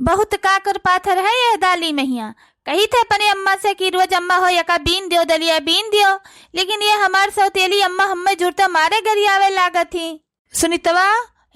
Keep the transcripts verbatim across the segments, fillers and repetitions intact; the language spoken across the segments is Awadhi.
बहुत काकर पाथर है यह दाली महिया। कही थे अपने अम्मा से कि रोज अम्मा हो एका बीन दियो, दलिया बीन दियो, लेकिन ये हमार सौतेली अम्मा हम्मे जुरते मारे गरियावे लागत ही। सुनीतवा,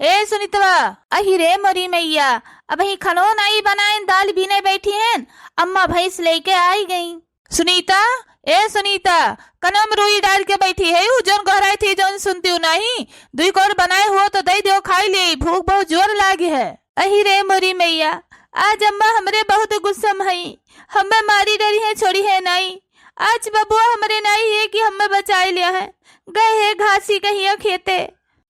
ए सुनीतवा। अहि रे मोरी मैया, अबहीं खनो नाई बनाएन, दाल बीने बैठी हैं, अम्मा भैंस लेके आई गई। सुनीता, ए सुनीता, कनवा में रुई डाल के बैठी है, उ जौन गोहराई थी, जौन सुनती हूँ नहीं, दुई कौर बनाए हुओ तो दे दियो, खाई ले, भूख बहुत जोर लागी है। अहि रे मोरी मैया, आज अम्मा हमरे बहुत गुस्सा में हई, हम्मे मारी डरी है, छोड़ी है नाई। आज बबुआ हमरे नाई है कि हम्मे बचाए लिया है, गए है घासी कहिया खेते।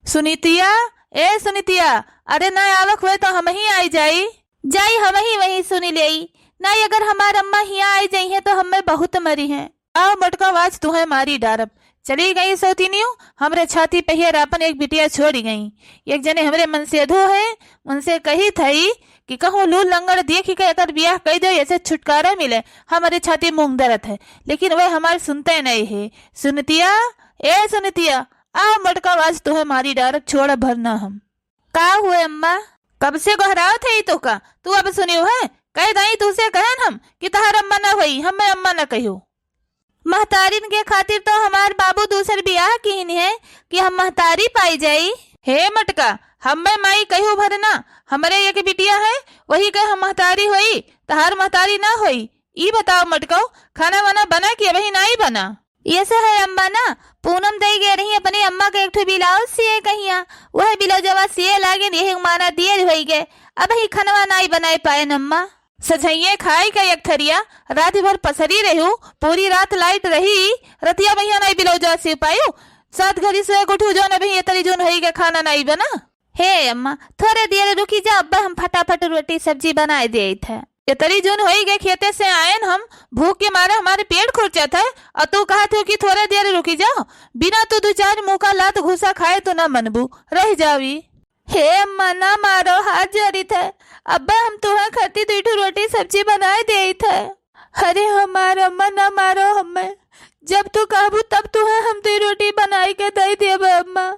सुनीतिया, ए सुनीतिया, अरे ना आवक हुए तो हमही आई जाई। जाई हमही वहीं सुनी लेई। नाई अगर हमार अम्मा हिया आई जाई है तो हम्मे बहुत मरी है। आओ मोटका, आज तुहे मारी डारब। चली गई सौतीनियो, हमरे छाती पहियर आपन एक बिटिया छोड़ी गई। एक जने हमरे मनसेधो है, उनसे कही थई कि कहूँ लूल लंगड़ देख के एकर बियाह कई दो, ऐसे छुटकारा मिले, हमरे छाती मूंग दरत है, लेकिन वह हमार सुनते नहीं है। सुनतिया, ए सुनतिया, आओ मोटका, आज तुहे मारी डारब, छोड़ भर ना हम। का हुए अम्मा? कब से गोहरावत है ई तोका? तू अब सुनियो है? कह दाई तू से कहन हम कि तहार अम्मा ना होई, हमें अम्मा ना कहियो। महतारिन के खातिर तो हमार बाबू दूसर बियाह कीन है कि हम महतारी पाई जाई। हे मटका, हमें माई कहियो भर ना, हमरे एक बिटिया है, वही के हम महतारी होई, तहार महतारी ना होई। ई बताओ मटकऊ, खाना वाना बना कि अबही नाई बना? ये से है अम्मा ना, पूनम दई गए रही अपनी अम्मा के एक ठो ब्लाउज सिए कहिया, वह ब्लाउजवा सिए लागिन, यही माना देर होई गए, अबही खनवा नाई बनाए पाएन अम्मा। सझइये खाई के एक थरिया, रात भर पसरी रहू, पूरी रात लाइट रही, रतिया महिया नाई ब्लाउजवा सिए पायू, सात घड़ी सोए के उठू जौन अबही इतनी जून होई गए, खाना नाई बना। हे अम्मा, थोरे देर रुकी जा, अब्बे हम फटाफट रोटी सब्जी बनाए देइत है। इतनी जून होई गए खेते से आएन हम, भूख के मारे हमारे पेट खुरचत है, और तू कहत हो कि थोरे देर रुकी जाओ। बिना तू दू चार मुँह का लात घूसा खाए तो ना मनबू, रह जावी। हे अम्मा, ना मारो, हाथ जोड़ित है, अब्बे हम तुहे खातिर दुई ठो रोटी सब्जी बनाए देइत है। अरे हमार अम्मा, ना मारो हमें, जब तू कहबू तब तुहे हम दुई रोटी बनाई के दे देबे अम्मा।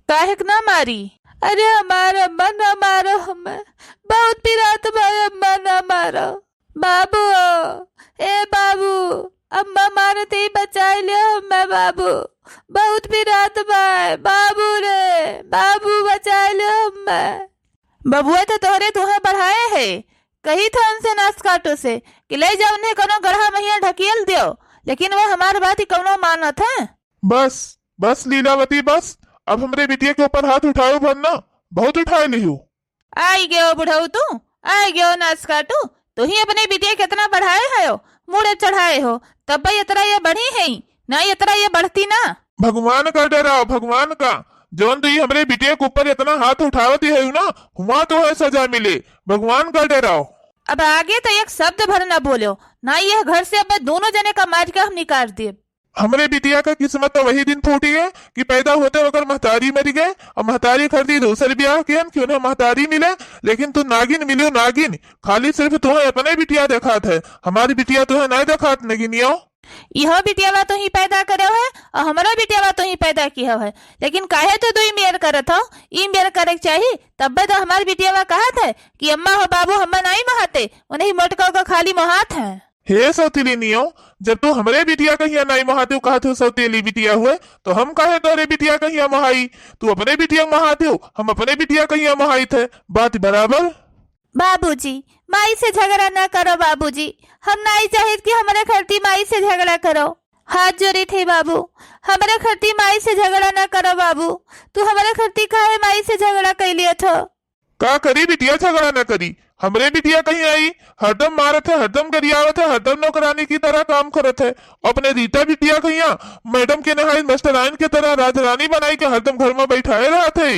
काहे के ना मारी? अरे हमार अम्मा, ना मारो हमें, बहुत पिरात बा अम्मा, ना मारो। बाबू, ए बाबू, अम्मा मारत ही बचाई ले हमें बाबू, बहुत पिरात बा बाबू रे, बाबू बचाई ले हमें। बबुआ तो तोहरे तुहे बढ़ाए है, कही था उनसे नास काटो से कि ले जाओ उन्हें कोनो गढ़ा महिया ढकेल दियो, लेकिन वह हमार बात ही कौनो मानत है। बस, बस लीलावती, बस, अब हमरे बिटिया के ऊपर हाथ उठाओ भर ना, बहुत उठाए लिहू। आई गयो बुढ़ऊ तू, आई गयो नास काटू, तू ही अपने बिटिया के इतना बढ़ाए हो, मुड़े चढ़ाए हो, तब इतना ये बढ़ी है, ना इतना ये बढ़ती ना। भगवान का डराओ, भगवान का, जौन तू ही हमरे बिटिया के ऊपर इतना हाथ उठावती है ना, हुआ तो है सजा मिले, भगवान का डराओ। अब आगे तो एक शब्द भर ना बोलो, ना यह घर से अब दोनों जने का मार के हम निकाल देब। हमरे बिटिया का किस्मत तो वही दिन फूटी है कि पैदा होते ओकर महतारी मरी गए और महतारी खरीदी दूसर ब्याह किहन कि उन्हें महतारी मिले, लेकिन तू नागिन मिलियो नागिन, खाली सिर्फ तुहे अपने बिटिया देखात है, हमारी बिटिया तुहे नहीं देखात नगिनियो। इहो बिटियावा तो ही पैदा करे है और हमरो बिटियावा तो ही पैदा किहो है, लेकिन काहे तो दुई मेर करत हो? ई मेर करे के चाही, तब्बे तो हमार बिटियावा कहत है कि अम्मा हो बाबू हम्मा नहीं मोहाते, उन्हीं मोटका का खाली मोहात है। हे सौतिलिनियो, जब तू हमरे बिटिया कहिया नाई मोहाते हो, कहत हो सौतेली बिटिया हुए, तो हम काहे तोरे बिटिया कहिया मोहाई? तू अपने बिटिया मोहाते हो, हम अपने बिटिया कहिया मोहाई थे, बात बराबर। बाबूजी, माई से झगड़ा ना करो बाबूजी, हम नाई चाहित कि हमरे खरती माई से झगड़ा करो। हाथ जोड़ी थे बाबू, हमरे खरती माई से झगड़ा ना करो बाबू, तू हमरे खरती काहे माई से झगड़ा कैलियत हो? का करी बिटिया, झगड़ा न करी। हमरे बिटिया कहीं आई, हरदम मारत है, हरदम गरियावत है, हरदम नौकरानी की तरह काम करत है। अपने रीता बिटिया कहिया मैडम के नहाई मास्टराइन के तरह राजरानी बनाई के हरदम घर में बैठाए रहत है।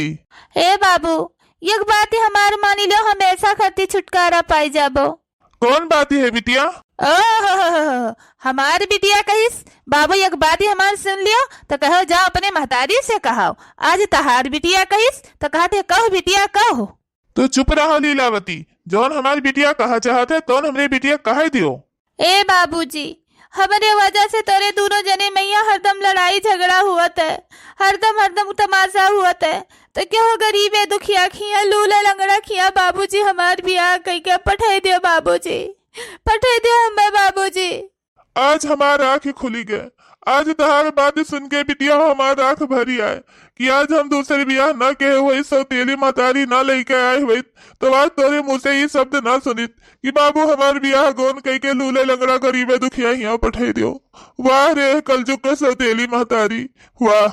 ए बाबू, एक बात ही हमार मानी लो, हमेशा खातिर छुटकारा पाई जाबो। कौन बात है बिटिया? ओहो, हमार बिटिया कहिस, बाबू एक बात ही हमार सुन लियो, तो कहो जाओ अपने महतारी से कहो। आज तहार बिटिया कहिस, तो कहते कहो बिटिया कहो। तो चुप रहो लीलावती, जौन हमार बिटिया कहा चाहत है, तौन हमरे बिटिया कहे दियो। ए बाबूजी, हमरे वजह से तोरे दूनो जने मइया हरदम लड़ाई झगड़ा हुअत है, हरदम, हरदम तमाशा हुअत है। तो केहू गरीबे दुखिया खिया, लूला लंगड़ा खिया बाबूजी हमार बियाह कइके पठाई दियो बाबूजी, पठाई दियो हमें बाबूजी। आज हमार आँख खुली गए। आज तहार बात सुन के बिटिया हमार आँख भरी आए कि आज हम दूसर बियाह ना कहे होई, सौतेली महतारी ना लइके आए होई, तो आज तोरे मुँह से ई शब्द ना सुनित कि बाबू हमार बियाह गौन कइके लूले लंगड़ा गरीबे दुखिया हियाँ पठाई दियो। वाह रे कलजुग के सौतेली महतारी, वाह।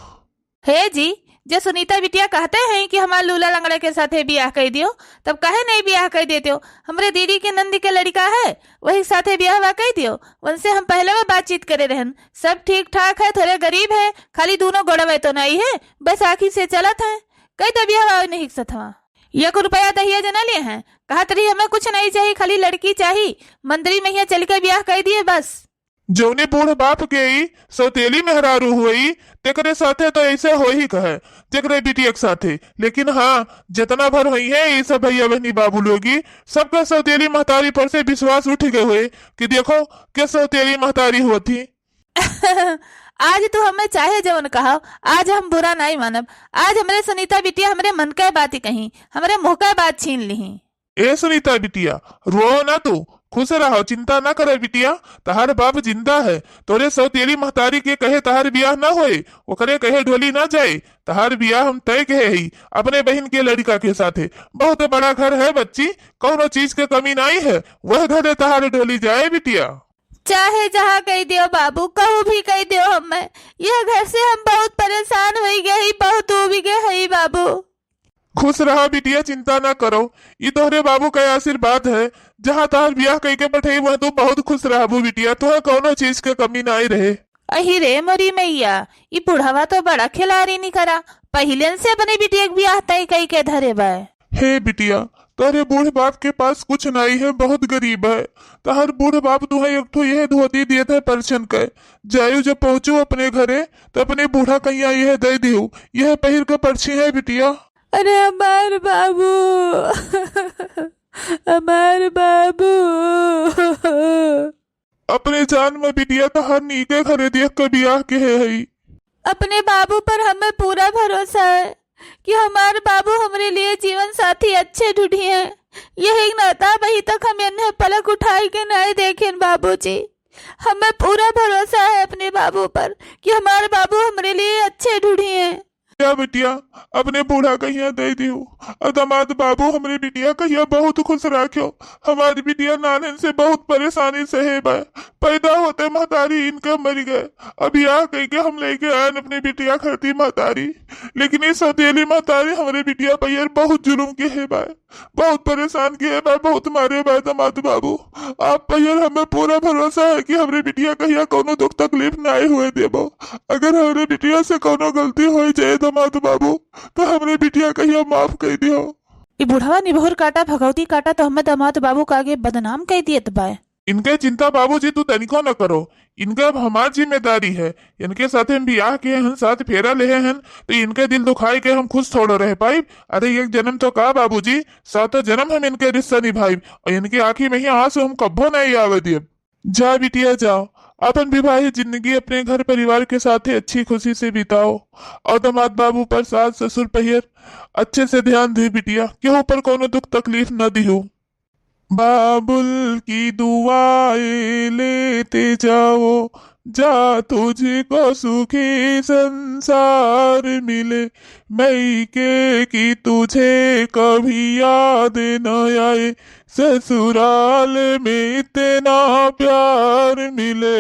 हे जी, जे सुनीता बिटिया कहते हैं कि हमार लूला लंगड़े के साथे बियाह कइ दियो, तब काहे नहीं बियाह कइ देते हो? हमरे दीदी के नंदी के लड़िका है, वही साथे बियाहवा कइ दियो। उनसे हम पहले में बातचीत करे रहन, सब ठीक ठाक है, थोड़े गरीब है, खाली दूनो गोड़वे तो नहीं है, बैसाखी से चलत है, कइ दे बियाहवा नहीं हिकसत हवा। एक रुपया दहिया जना लिए हैं, कहत रही हमें कुछ नहीं चाहिए, खाली लड़की चाहिए, मंदिर में यहाँ चल के बियाह कइ दिए बस। जौने बूढ़ बाप के ई सौतेली मेहरारू होई, तेकरे साथे तो ऐसे हो ही कहे, तेकरे बिटिया के साथे। लेकिन हाँ, जितना भर होई है ई सब भैया बहनी बाबू लोगी, सबका सौतेली महतारी पर से विश्वास उठ गए हुए कि देखो के सौतेली महतारी होती। आज तू हमें चाहे जवन कहा, आज हम बुरा नहीं मानब। आज हमरे सुनीता बिटिया हमरे मन के बात ही कही, हमरे मुँह के बात छीन लिही। ए सुनीता बिटिया, रो ना तू, खुश रहो, चिंता ना करे बिटिया, तहार बाप जिंदा है। तोरे सौतेली महतारी के कहे तहार बियाह ना होए, ओकरे कहे ढोली ना जाए। तहार बियाह हम तय कहे हई अपने बहिन के लड़िका के साथे। बहुत बड़ा घर है बच्ची, कौनो चीज के कमी नाई है, वह घरे तहार ढोली जाए बिटिया। चाहे जहाँ कइ दियो बाबू, कहूँ भी कइ दियो हमें, यह घर से हम बहुत परेशान होइ गए हई, बहुत उबि गए हई बाबू। खुश रहा बिटिया, चिंता ना करो, ई तोहरे बाबू का आशीर्वाद है। जहाँ तहार बियाह कइके पठाई, वहाँ तू बहुत खुश रहबू बिटिया, तोहे कौनो चीज के कमी नाई रहे। अही रे मोरी मैया, ई बुढ़वा तो बड़ा खिलाड़ी निकरा, पहिलेन से अपने बिटिया के बियाह तय कइके धरे बा। हे बिटिया, तोहरे बूढ़ बाप के पास कुछ नाई है, बहुत गरीब है। तहार बूढ़ बाप तुहे एक ठो यह धोती दिए थे परछन के, जायू जब पहुँचू अपने घरे तो अपने बूढ़ा कहिया यह दे दियो, यह पहिर के परछी है बिटिया। अरे हमार बाबू, हमार बाबू। अपने जान में बिटिया तहार नीके घरे देख के बियाह के है हई। अपने बाबू पर हमें पूरा भरोसा है कि हमार बाबू हमरे लिए जीवन साथी अच्छे ढूंढी हैं। यही नाता अभी तक हम इन्हें पलक उठाई के नहीं देखें बाबूजी। हमें पूरा भरोसा है अपने बाबू पर कि हमार बाबू हमरे लिए अच्छे ढूंढी हैं। या बिटिया, अपने बूढ़ा कहिया दे दियो। और दामाद बाबू हमरे बिटिया कहिया बहुत खुश राख्यो। हमारी बिटिया नानन से बहुत परेशानी सहे बा। पैदा होते महतारी इनका मर गए। अब या कह के हम लेके आयन अपने बिटिया खातिर महतारी, लेकिन ई सौतेली महतारी हमरे बिटिया पर बहुत जुलुम के है बा, बहुत परेशान के है बा, बहुत मारे बा दामाद बाबू। आप पर हमें पूरा भरोसा है कि हमरे बिटिया कहिया कौनो दुख तकलीफ नाई हुए देबो। अगर हमरे बिटिया से कौनो गलती हो जाए दामाद बाबू, तो हमरे बिटिया कहिया माफ कर दियो। ई बुढ़वा निभोर काटा, भगवती काटा तो हमें दामाद बाबू का आगे बदनाम कर दियत बा। इनके चिंता बाबूजी तू तनिको न करो, इनके अब हमार जिम्मेदारी है। इनके साथे हम बियाह के हन, सात फेरा लेहे हन, तो इनके दिल दुखाए के हम खुश थोड़ो रह पाइब। अरे एक जन्म तो का बाबूजी, सातों जन्म हम इनके रिश्ता निभाइब और इनके आँखी में ही आंसू हम कब्बो नहीं आवे दियब। जा बिटिया जाओ, अपन विवाहित जिंदगी अपने घर परिवार के साथे अच्छी खुशी से बिताओ और दामाद बाबू पर, सास ससुर पर अच्छे से ध्यान दे बिटिया, केहू पर कौनो दुख तकलीफ न दिहो। बाबुल की दुआएं लेते जाओ, जा तुझको सुखी संसार मिले। मैके की तुझे कभी याद न आए, ससुराल में इतना प्यार मिले।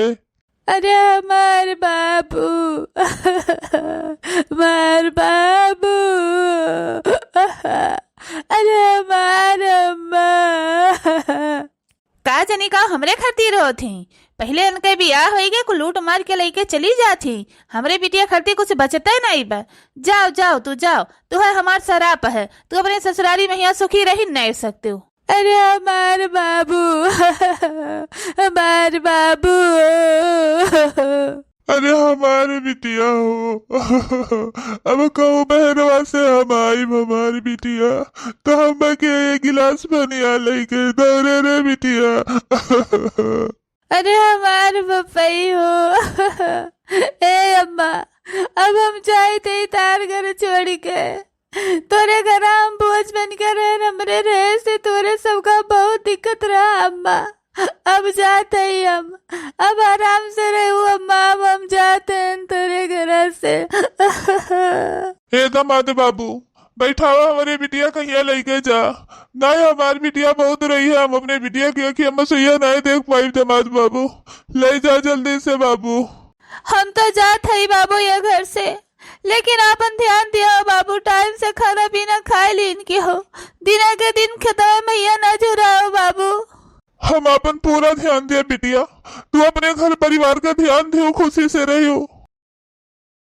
अरे हमार बाबू, हमार बाबू, अरे हमार अम्मा। का जनी का हमरे खातिर होत ही? पहिले इनके बियाह होई गए, कुल लूट मार के लइके चली जात ही। हमरे बिटिया खातिर कुछ बचते नहीं बा। जाओ, जाओ, तू जाओ, तू है हमार सराप है, तू अपने ससुरारी में यहाँ सुखी रही नहीं सकते हो। अरे हमार बाबू, हमार बाबू। अरे हमार बिटिया हो, अब कहूँ बहरवा से हम आइब हमार बिटिया, तो हम के एक गिलास पनिया लइके दौड़े रे बिटिया। अरे हमार बपई हो। ए अम्मा, अब हम जाइत हई तार घर छोड़ी के। तोरे घर हम बोझ बन के रहे, हमरे रहे से तोरे सबका बहुत दिक्कत रहा अम्मा। अब जात हई हम, अब आराम से रहू अम्मा, अब हम जात हई तोरे घर से। ए दामाद बाबू, बैठावा हमरे बिटिया कहिया लइके जा। नाहीं, हमार बिटिया बहुत रही है, हम अपने बिटिया के अखिया में सुइया नाहीं देख पाइब दामाद बाबू। ले जा जल्दी से बाबू। हम तो जात हई बाबू ये घर से, लेकिन आपन ध्यान दिया बाबू, टाइम से खाना पीना खाए लीन के हो। दिना के दिन खेतवा में या ना झुराओ बाबू। हम आपन पूरा ध्यान दिया बिटिया, तू अपने घर परिवार का ध्यान दियो, खुशी से रहियो।